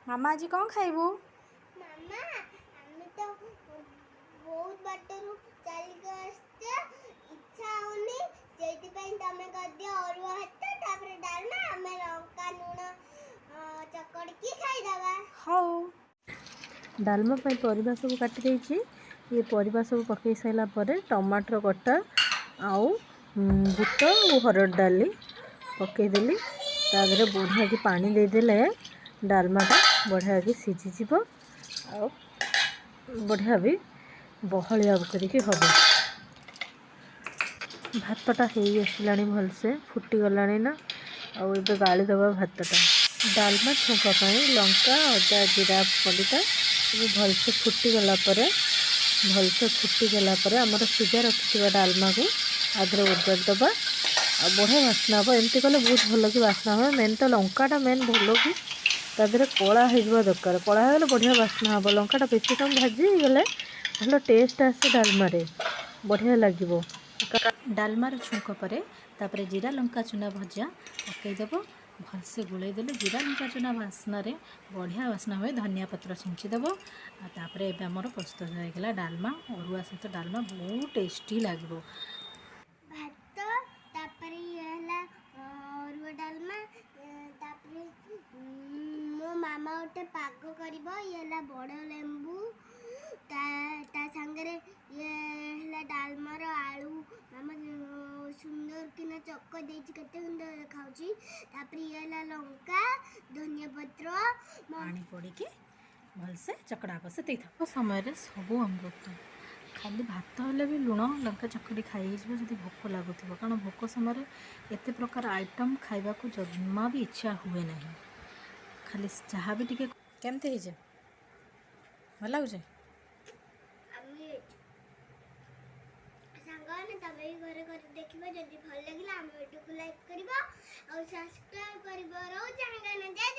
ମାମା, ଆଜି କ'ଣ ଖାଇବୁ? ମାମା, ଆମେ ତ ବହୁତ ବାଟରୁ ଚାଲିକି ଆସିଛେ, ଇଚ୍ଛା ହଉନି। ସେଇଥିପାଇଁ ତମେ କରିଦିଅ ଅରୁଆ ଭାତ, ତାପରେ ଡାଲମା, ଆମେ ଲଙ୍କା ଲୁଣ ଚକଡ଼ିକି ଖାଇଦବା। ହଉ। ଡାଲମା ପାଇଁ ପରିବା ସବୁ କାଟି ଦେଇଛି। ଇଏ ପରିବା ସବୁ ପକାଇ ସାରିଲା ପରେ ଟମାଟର କଟା ଆଉ ବୁଟ ଆଉ ହରଡ଼ ଡାଲି ପକାଇଦେଲି। ତା ଦେହରେ ବଢ଼ିଆକି ପାଣି ଦେଇଦେଲେ ଡାଲମାଟା ବଢ଼ିଆକି ସିଝିଯିବ ଆଉ ବଢ଼ିଆ ବି ବହଳିଆ କରିକି ହେବ। ଭାତଟା ହେଇ ଆସିଲାଣି, ଭଲସେ ଫୁଟିଗଲାଣି ନା, ଆଉ ଏବେ ଗାଳିଦେବା ଭାତଟା। ଡାଲମା ଛୁଙ୍କ ପାଇଁ ଲଙ୍କା, ଅଦା, ଜିରା ପଡ଼ିଟା ଏବେ ଭଲସେ ଫୁଟିଗଲା ପରେ ଆମର ସିଝା ରଖିଥିବା ଡାଲମାକୁ ଆ ଦେହରେ ଓଜାଡ଼ି ଦେବା ଆଉ ବଢ଼ିଆ ବାସ୍ନା ହେବ। ଏମିତି କଲେ ବହୁତ ଭଲ କି ବାସ୍ନା ହେବ। ମେନ୍ ତ ଲଙ୍କାଟା ମେନ୍ ଭଲ କି ତା ଦେହରେ କଳା ହେଇଯିବା ଦରକାର। କଳା ହେଇଗଲେ ବଢ଼ିଆ ବାସ୍ନା ହେବ। ଲଙ୍କାଟା ବେଶୀ ସମୟ ଭାଜି ହେଇଗଲେ ଭଲ ଟେଷ୍ଟ ଆସେ ଡାଲମାରେ, ବଢ଼ିଆ ଲାଗିବ। ଡାଲମାର ଛୁଙ୍କ ପରେ ତାପରେ ଜିରା ଲଙ୍କା ଚୁନା ଭଜା ପକାଇଦେବ। ଭଲସେ ଗୋଳେଇ ଦେଲେ ଜିରା ଲଙ୍କା ଚୁନା ବାସ୍ନାରେ ବଢ଼ିଆ ବାସ୍ନା ହୁଏ। ଧନିଆ ପତ୍ର ଛିଞ୍ଚିଦେବ ଆଉ ତାପରେ ଏବେ ଆମର ପ୍ରସ୍ତୁତ ହେଇଗଲା ଡାଲମା। ଅରୁଆ ସହିତ ଡାଲମା ବହୁତ ଟେଷ୍ଟି ଲାଗିବ। ଭାତ, ତାପରେ ଇଏ ହେଲା ଅରୁଆ ଡାଲମା। ତାପରେ ମୋ ମାମା ଗୋଟେ ପାଗ କରିବ। ଇଏ ହେଲା ବଡ଼ ଲେମ୍ବୁ, ତା ତା ସାଙ୍ଗରେ ଇଏ ହେଲା ଡାଲମାର ଆଳୁ। ମାମା ସୁନ୍ଦର କିନା ଚକ ଦେଇଛି, କେତେ ସୁନ୍ଦର ଦେଖାଉଛି। ତାପରେ ଇଏ ହେଲା ଲଙ୍କା, ଧନିଆ ପତ୍ର। ପାଣି ପଡ଼ିକି ଭଲସେ ଚକଡ଼ା ହେବ, ସେତିକି ଥାଉ। ସମୟରେ ସବୁ ଅମୃତ। ଖାଲି ଭାତ ହେଲେ ବି ଲୁଣ ଲଙ୍କା ଚକଡ଼ି ଖାଇ ହେଇଯିବ ଯଦି ଭୋକ ଲାଗୁଥିବ, କାରଣ ଭୋକ ସମୟରେ ଏତେ ପ୍ରକାର ଆଇଟମ୍ ଖାଇବାକୁ ଜମା ବି ଇଚ୍ଛା ହୁଏ ନାହିଁ। ଖାଲି ଯାହା ବି ଟିକେ କେମିତି ହେଇଛି? ଭଲ ଲାଗୁଛି? ଆମେ ସାଙ୍ଗମାନେ, ତମେ ବି ଘରେ କରି ଦେଖିବ। ଯଦି ଭଲ ଲାଗିଲା, ଆମ ଭିଡ଼ିଓକୁ ଲାଇକ୍ କରିବ ଆଉ ସବସ୍କ୍ରାଇବ୍